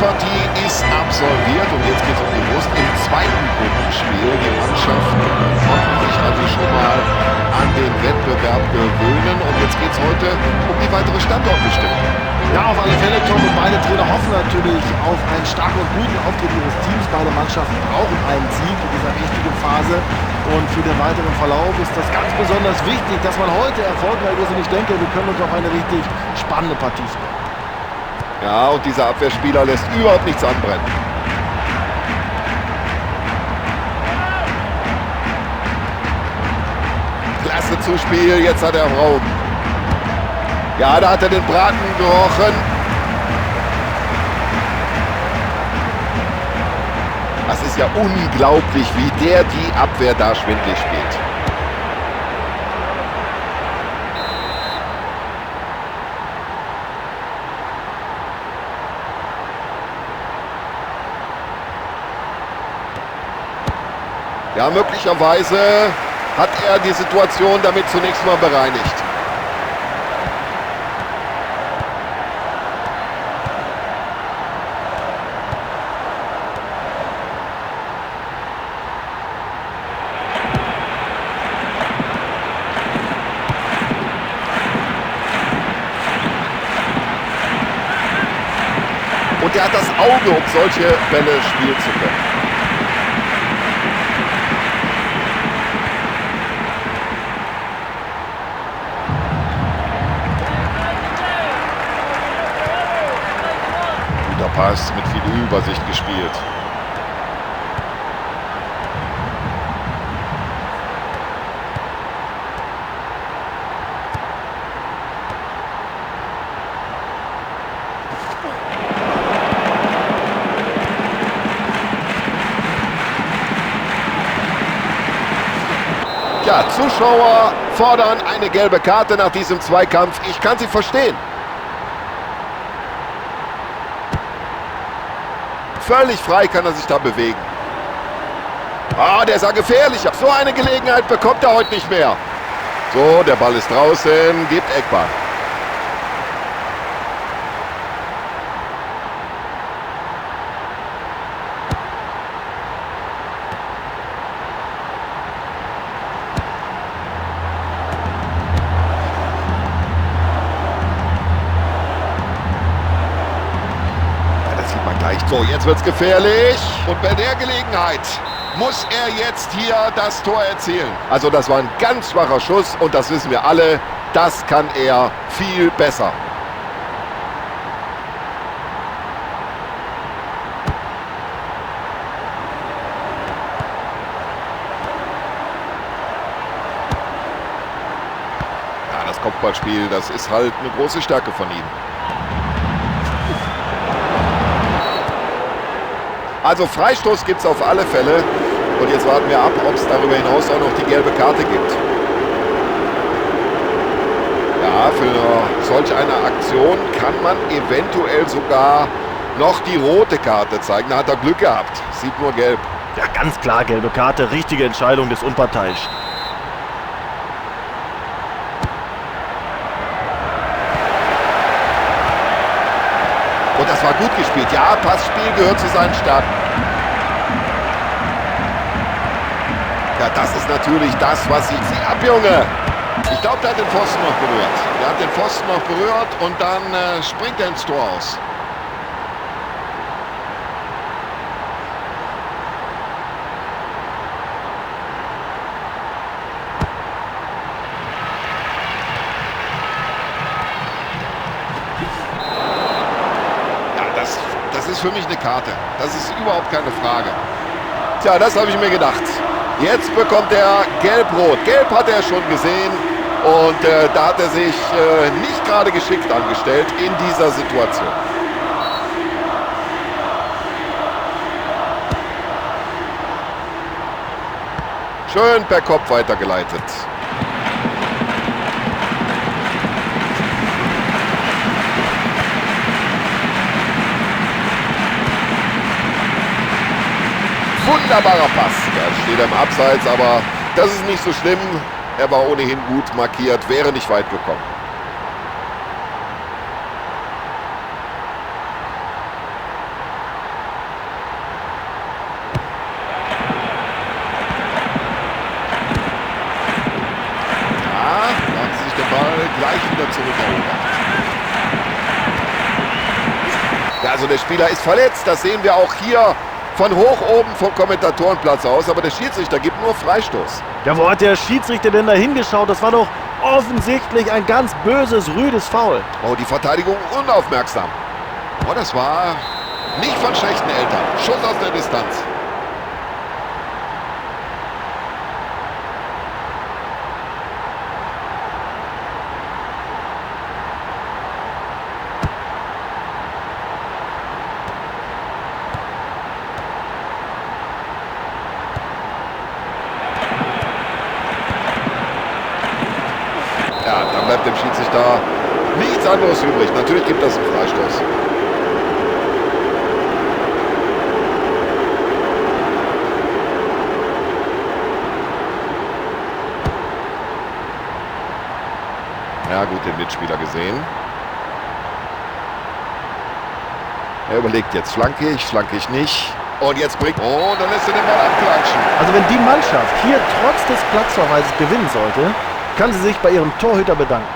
Partie ist absolviert und jetzt geht es um die Wurst im zweiten Gruppenspiel. Die Mannschaften konnten sich also schon mal an den Wettbewerb gewöhnen und jetzt geht es heute um die weitere Standortbestimmung. Ja, auf alle Fälle, Tom. Und beide Trainer hoffen natürlich auf einen starken und guten Auftritt ihres Teams. Beide Mannschaften brauchen einen Sieg in dieser wichtigen Phase. Und für den weiteren Verlauf ist das ganz besonders wichtig, dass man heute erfolgreich ist. Und ich denke, wir können uns auf eine richtig spannende Partie freuen. Ja, und dieser Abwehrspieler lässt überhaupt nichts anbrennen. Klasse Zuspiel, jetzt hat er Raum. Ja, da hat er den Braten gerochen. Das ist ja unglaublich, wie der die Abwehr da schwindlig spielt. Ja, möglicherweise hat er die Situation damit zunächst mal bereinigt. Und er hat das Auge, um solche Bälle spielen zu können. Guter Pass, mit viel Übersicht gespielt. Ja, Zuschauer fordern eine gelbe Karte nach diesem Zweikampf. Ich kann sie verstehen. Völlig frei kann er sich da bewegen. Ah, der sah gefährlich aus. So eine Gelegenheit bekommt er heute nicht mehr. So, der Ball ist draußen, gibt Eckball. So, jetzt wird's gefährlich. Und bei der Gelegenheit muss er jetzt hier das Tor erzielen. Also das war ein ganz schwacher Schuss und das wissen wir alle. Das kann er viel besser. Ja, das Kopfballspiel, das ist halt eine große Stärke von ihm. Also Freistoß gibt es auf alle Fälle. Und jetzt warten wir ab, ob es darüber hinaus auch noch die gelbe Karte gibt. Ja, für solch eine Aktion kann man eventuell sogar noch die rote Karte zeigen. Da hat er Glück gehabt. Sieht nur gelb. Ja, ganz klar gelbe Karte. Richtige Entscheidung des Unparteiischen. Und das war gut gespielt. Ja, Passspiel gehört zu seinen Stärken. Ja, das ist natürlich das, was ich... Zieh ab, Junge! Ich glaube, der hat den Pfosten noch berührt. Der hat den Pfosten noch berührt und dann springt er ins Tor aus. Das ist für mich eine Karte. Das ist überhaupt keine Frage. Tja, das habe ich mir gedacht. Jetzt bekommt er Gelb-Rot. Gelb hat er schon gesehen und da hat er sich nicht gerade geschickt angestellt in dieser Situation. Schön per Kopf weitergeleitet. Wunderbarer Pass. Da steht er im Abseits, aber das ist nicht so schlimm. Er war ohnehin gut markiert, wäre nicht weit gekommen. zurückerobert. Ja, also der Spieler ist verletzt. Das sehen wir auch hier von hoch oben vom Kommentatorenplatz aus. Aber der Schiedsrichter gibt nur Freistoß. Ja, wo hat der Schiedsrichter denn da hingeschaut? Das war doch offensichtlich ein ganz böses, rüdes Foul. Oh, die Verteidigung unaufmerksam. Oh, das war nicht von schlechten Eltern. Schuss aus der Distanz. Ja, dann bleibt dem Schiedsrichter nichts anderes übrig. Natürlich gibt das einen Freistoß. Ja, gut, den Mitspieler gesehen. Er überlegt jetzt, flanke ich nicht. Und jetzt bringt... Oh, dann lässt er den Ball abklatschen. Also wenn die Mannschaft hier trotz des Platzverweises gewinnen sollte, kann sie sich bei ihrem Torhüter bedanken.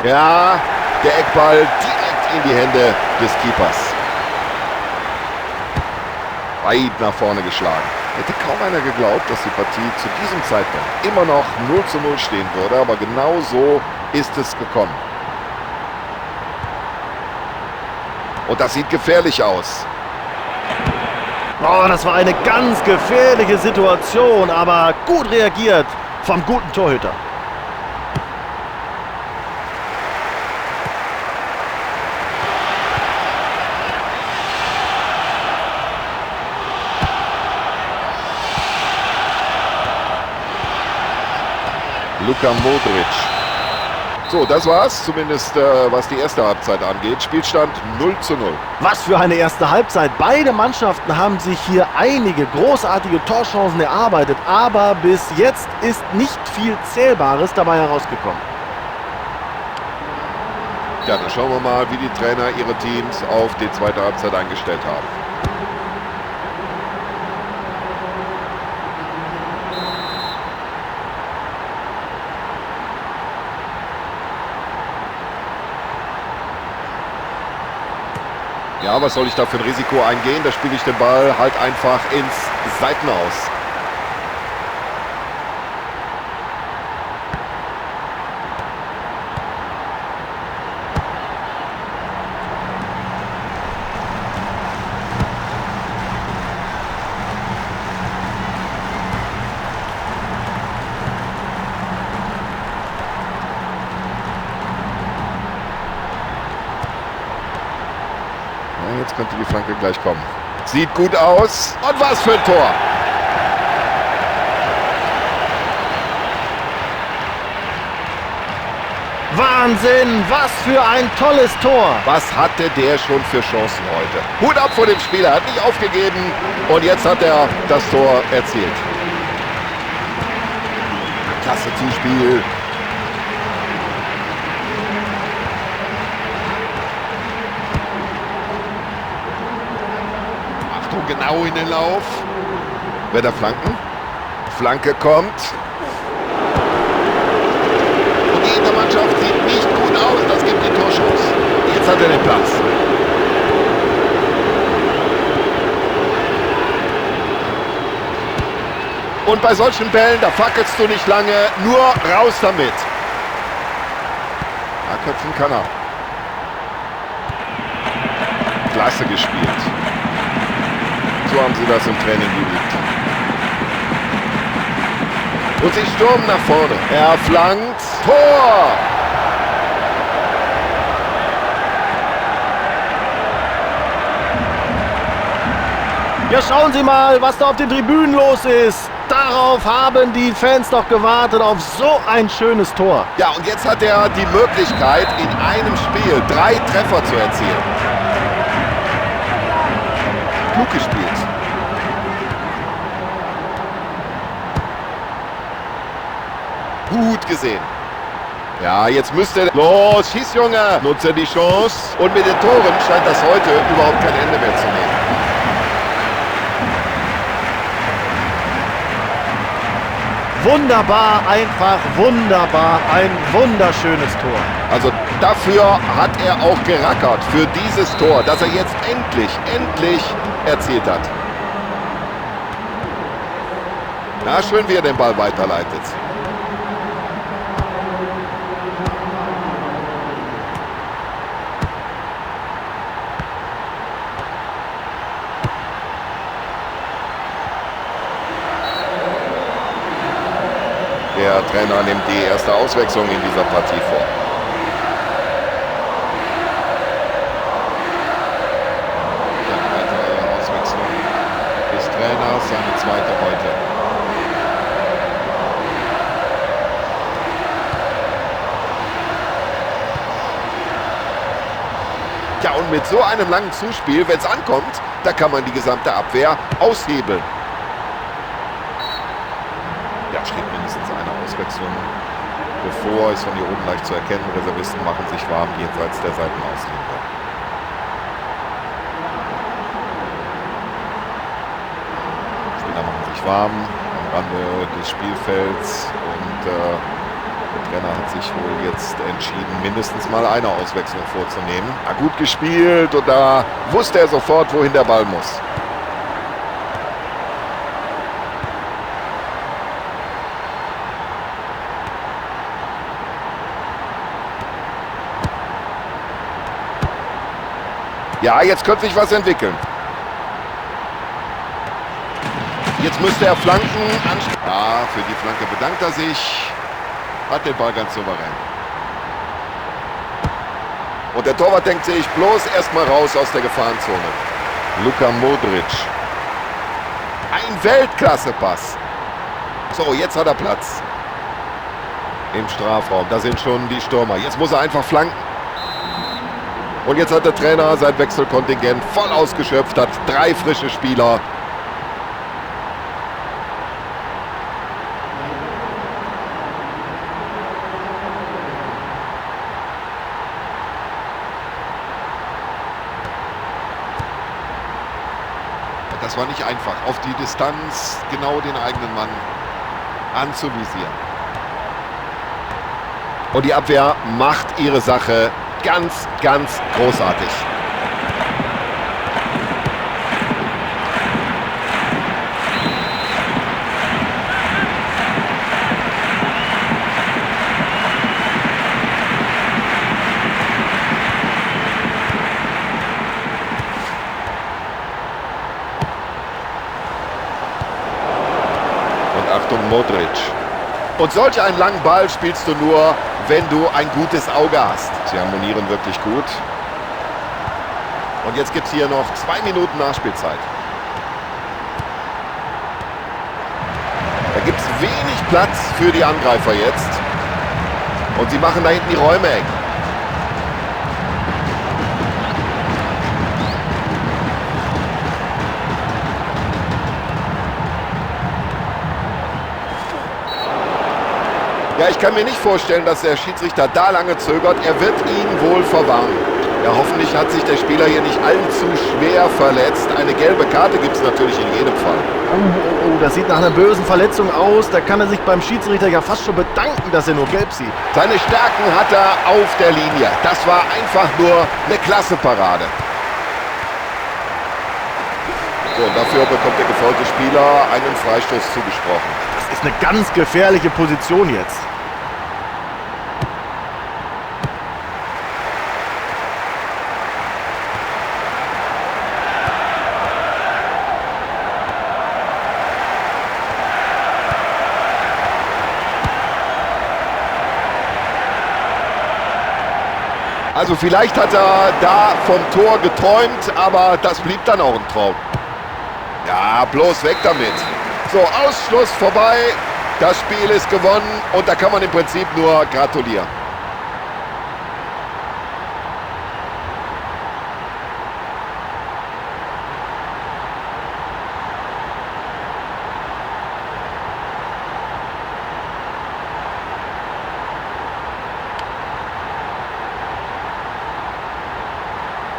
Ja, der Eckball direkt in die Hände des Keepers. Weit nach vorne geschlagen. Hätte kaum einer geglaubt, dass die Partie zu diesem Zeitpunkt immer noch 0:0 stehen würde, aber genau so ist es gekommen. Und das sieht gefährlich aus. Oh, das war eine ganz gefährliche Situation, aber gut reagiert vom guten Torhüter. Luka Modric. So, das war's, zumindest was die erste Halbzeit angeht. Spielstand 0:0. Was für eine erste Halbzeit. Beide Mannschaften haben sich hier einige großartige Torchancen erarbeitet, aber bis jetzt ist nicht viel Zählbares dabei herausgekommen. Ja, dann schauen wir mal, wie die Trainer ihre Teams auf die zweite Halbzeit eingestellt haben. Ja, was soll ich da für ein Risiko eingehen? Da spiele ich den Ball halt einfach ins Seitenaus. Jetzt könnte die Flanke gleich kommen. Sieht gut aus. Und was für ein Tor! Wahnsinn! Was für ein tolles Tor! Was hatte der schon für Chancen heute? Hut ab vor dem Spieler, hat nicht aufgegeben und jetzt hat er das Tor erzielt. Klasse Zuspiel. Achtung, genau in den Lauf. Wer da flanken? Flanke kommt. Und die Hintermannschaft sieht nicht gut aus. Das gibt die Torchance. Jetzt hat er den Platz. Und bei solchen Bällen, da fackelst du nicht lange. Nur raus damit. Ja, köpfen kann er. Klasse gespielt. So haben sie das im Training geübt. Und sie stürmen nach vorne. Er flankt. Tor! Ja, schauen Sie mal, was da auf den Tribünen los ist. Darauf haben die Fans doch gewartet, auf so ein schönes Tor. Ja, und jetzt hat er die Möglichkeit, in einem Spiel 3 Treffer zu erzielen. Klug gespielt. Gut gesehen. Ja, jetzt müsste er... Los, schieß, Junge! Nutze die Chance. Und mit den Toren scheint das heute überhaupt kein Ende mehr zu nehmen. Wunderbar, einfach wunderbar, ein wunderschönes Tor. Also dafür hat er auch gerackert, für dieses Tor, das er jetzt endlich, endlich erzielt hat. Na, schön, wie er den Ball weiterleitet. Der Trainer nimmt die erste Auswechslung in dieser Partie vor. Eine weitere Auswechslung des Trainers, seine zweite heute. Tja, und mit so einem langen Zuspiel, wenn's ankommt, da kann man die gesamte Abwehr aushebeln. Ja, steht mindestens eine Auswechslung bevor, ist von hier oben leicht zu erkennen. Reservisten machen sich warm jenseits der Seitenauslinie. Spieler machen sich warm am Rande des Spielfelds und der Trainer hat sich wohl jetzt entschieden, mindestens mal eine Auswechslung vorzunehmen. Ja, gut gespielt und da wusste er sofort, wohin der Ball muss. Ja, jetzt könnte sich was entwickeln. Jetzt müsste er flanken. Ja, für die Flanke bedankt er sich. Hat den Ball ganz souverän. Und der Torwart denkt sich bloß erstmal raus aus der Gefahrenzone. Luka Modric. Ein Weltklasse-Pass. So, jetzt hat er Platz. Im Strafraum, da sind schon die Stürmer. Jetzt muss er einfach flanken. Und jetzt hat der Trainer sein Wechselkontingent voll ausgeschöpft, hat 3 frische Spieler. Das war nicht einfach, auf die Distanz genau den eigenen Mann anzuvisieren. Und die Abwehr macht ihre Sache ganz, ganz großartig. Und Achtung, Modric. Und solch einen langen Ball spielst du nur, wenn du ein gutes Auge hast. Sie harmonieren wirklich gut. Und jetzt gibt's hier noch 2 Minuten Nachspielzeit. Da gibt's wenig Platz für die Angreifer jetzt. Und sie machen da hinten die Räume eng. Ja, ich kann mir nicht vorstellen, dass der Schiedsrichter da lange zögert. Er wird ihn wohl verwarnen. Ja, hoffentlich hat sich der Spieler hier nicht allzu schwer verletzt. Eine gelbe Karte gibt's natürlich in jedem Fall. Oh, oh, oh, das sieht nach einer bösen Verletzung aus. Da kann er sich beim Schiedsrichter ja fast schon bedanken, dass er nur gelb sieht. Seine Stärken hat er auf der Linie. Das war einfach nur eine klasse Parade. So, und dafür bekommt der gefaulte Spieler einen Freistoß zugesprochen. Das ist eine ganz gefährliche Position jetzt. Also vielleicht hat er da vom Tor geträumt, aber das blieb dann auch ein Traum. Ja, bloß weg damit. So, Ausschluss vorbei. Das Spiel ist gewonnen und da kann man im Prinzip nur gratulieren.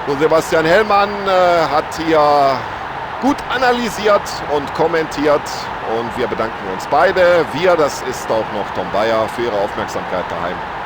So, Sebastian Hellmann hat hier gut analysiert und kommentiert Und wir bedanken uns beide. Wir, das ist auch noch Tom Bayer, für Ihre Aufmerksamkeit daheim.